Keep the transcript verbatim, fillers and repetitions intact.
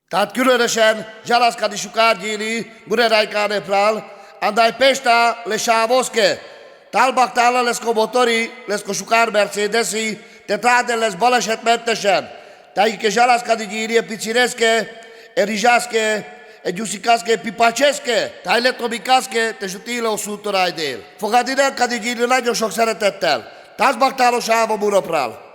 Tád különösen zselász kádit šukár gyíli Murerájkán pral, annáin Pesta le sáv oszke. Tálbahtála leskó motori, leskó šukár Mercedesi, te táden lez balesetmentesen. Táige zselász kádi gyíli e pici reske, e rižáske, e gyusikaske, pipačeske, táj le tomikáske, te šutiile oszuntoráidil. Fogadni len kádit gyíli nagyon sok szeretettel. Tálbahtála sáv a Mura pral.